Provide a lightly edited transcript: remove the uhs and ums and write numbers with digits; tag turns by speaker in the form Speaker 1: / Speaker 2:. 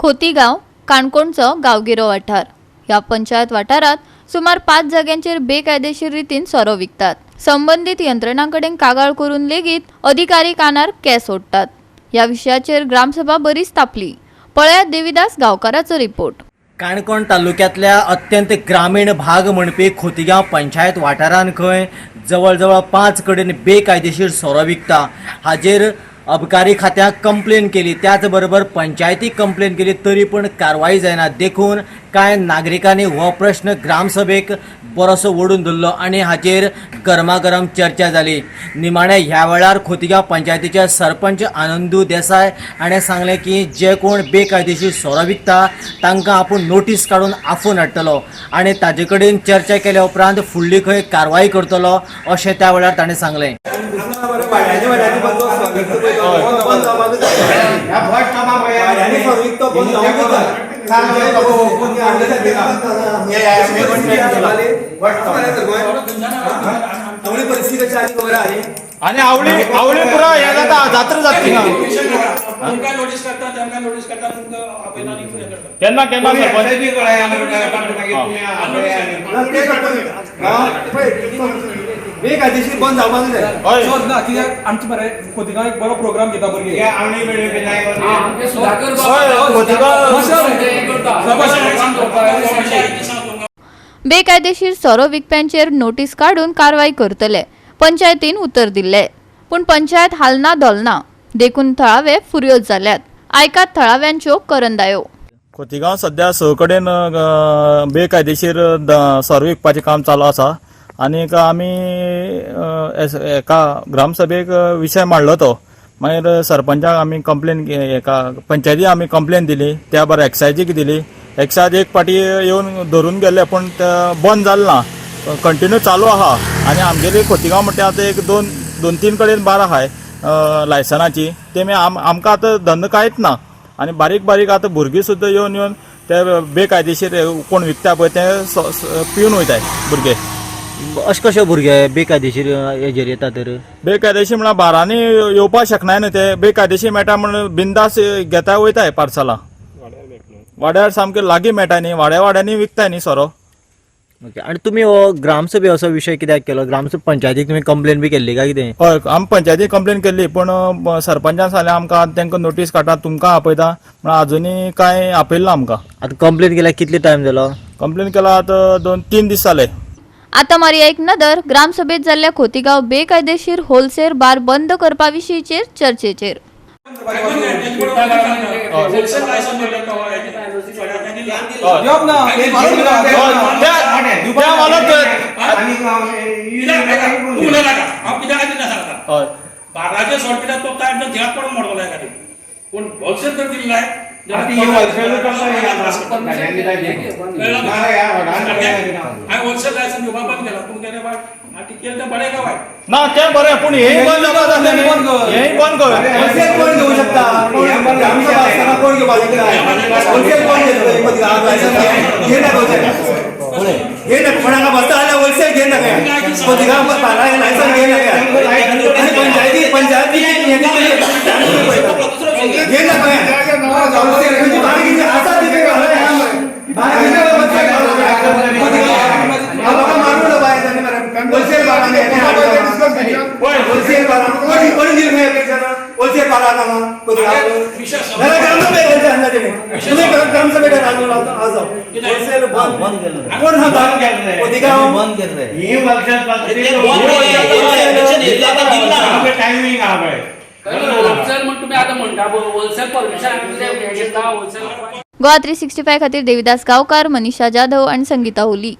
Speaker 1: खोतीगांव काणकोणचो गांवगिरो वाठार. ह्या पंचायत वाठारांत सुमार 5 जाग्यांचेर बेकायदेशीर रितीन सोरो विकतात. संबंदीत यंत्रणां कडेन कागाळ करून लेगीत अधिकारी कानार केंस ओडटात. ह्या विशयाचेर ग्रामसभा बरीच तापली. पळयात देविदास गांवकाराचो रिपोर्ट.
Speaker 2: काणकोण तालुक्यांतल्या अत्यंत ग्रामीण भाग म्हणपी खोतीगांव पंचायत वाठारांत खंय जवळ जवळ 5 कडेन बेकायदेशीर सोरो विकता. हाजेर अबकारी खात्याक कंप्लेन केली, त्याच बरोबर पंचायतीक कंप्लेन केली, तरी पण कारवाई जायना. देखून कांय नागरिकांनी हो प्रश्न ग्रामसभेक बरोसो ओडून धरलो आनी हाचेर गरमागरम चर्चा जाली. निमाणे ह्या वेळार खोतीगांव पंचायतीचे सरपंच आनंदू देसाय हाणें सांगलें की जे कोण बेकायदेशीर सोरो विकता तांकां आपूण नोटीस काडून आफोवन हाडटलो आनी ताजे कडेन चर्चा केल्या उपरांत फुडली खंय कारवाई करतलो अशें त्या वेळार ताणें सांगलें.
Speaker 3: आणि आवळी आवळी पुरा हे जाता, जात्रा जाता थिंगा. केन्ना केन्ना सरपंच
Speaker 4: बेकायदेशीर बंद जावपाक जाय.
Speaker 3: हय.
Speaker 5: ना कित्याक आमचे मरे खोतीगांव एक बरो प्रोग्राम घेता भुरगे.
Speaker 3: हय, खोतीगांव.
Speaker 1: बेकायदेशीर सोरो विकप्यांचेर नोटीस काडून कारवाय करतले पंचायतीन उतर दिल्ले. पूण पंचायत हालना धोलना देखून थळावे फुर्योज जाल्यात. आयकात थळाव्यांच्यो करंदायो.
Speaker 3: खोतीगांव सध्या 6 कडेन बेकायदेशीर सोरो विकपाचें काम चालू आसा आनीक आमी एका ग्रामसभेक विशय मांडलो तो. मागीर सरपंचाक आमी कंप्लेन, एका पंचायती आमी कंप्लेन दिली, त्या बरोबर एक्सायजीक दिली. एक्सायज एक पाटी येवन धरून गेले, पूण बंद जालें ना, कंटिन्यू चालू आहा. आनी आमगेली खोतीगांव म्हणटा आतां एक दोन तीन कडेन बार आहाय लायसनाची. ते आमकां आतां धंदो कांयच ना आनी बारीक बारीक आतां भुरगीं सुद्दां येवन येवन ते बेकायदेशीर कोण विकता पळय ते पिवन वयताय भुरगे.
Speaker 2: अशें कशे भुरगे बेकायदेशीर हेजेर येता तर?
Speaker 3: बेकायदेशीर म्हळ्यार बारांनी येवपाक शकनाय न्हू ते, बेकायदेशीर मेळटा म्हण बिंदास घेता वयताय पार्सलां. वाड्यार सामकें लागीं मेळटा न्ही, वाड्या वाड्यांनी विकताय न्ही सोरो.
Speaker 2: ओके, आनी तुमी हो ग्रामसभे असो विशय कित्याक केलो? ग्रामसभा पंचायतीक तुमी कंप्लेन बी केल्ली काय कितें?
Speaker 3: हय, आमी पंचायतीक कंप्लेन केल्ली, पूण सरपंचान सांगलें आमकां तांकां नोटीस काडटा, तुमकां आपयता म्हण आजुनूय कांय आपयलें ना आमकां.
Speaker 2: आतां कंप्लेन केल्यार कितले टायम जालो?
Speaker 3: कंप्लेन केला आतां 2-3 दीस जाले.
Speaker 1: आतां मारया एक नदर ग्रामसभेत जाल्ल्या खोतीगांव बेकायदेशीर होलसेल बार बंद करपा विशींचेर चर्चेचेर.
Speaker 5: दिवप ना.
Speaker 3: त्या मालक. हय.
Speaker 6: बाराचे सोडपिटा तो काय थिंगा पडून मरतलो एका पूण होलसेल जर दिलें हांवें होलसेल लायसन्स दिवपा बंद केला, पूण केलें वायट आनी केलें तें बरें काय वायट
Speaker 3: ना तें बरें, पूण हेंय बंद जावपा जाय न्ही, हेंय बंद कर.
Speaker 4: होलसेल कोण घेवंक शकता? ग्रामसभा आसतना कोण घेवपाक शकता? होलसेल कोण घेतलो? घेनाका, घेनाका कोणाक बसता जाल्यार होलसेल घेनाका. खोतीगांव लायसन घेनाका. आनी पंचायती पंचायती घेनाका. आसा ती होलसेल होलसेल कोणी दिली? होलसेल बारा. कोण सांगता खोतीगांव?
Speaker 2: बंद केल्ले.
Speaker 7: होलसेल म्हण तुम्ही आता म्हणता, होलसेल परमिशन घेतला होलसेल.
Speaker 1: गोवा 365 खातीर देविदास गांवकार, मनीषा जाधव आणि संगीता होली.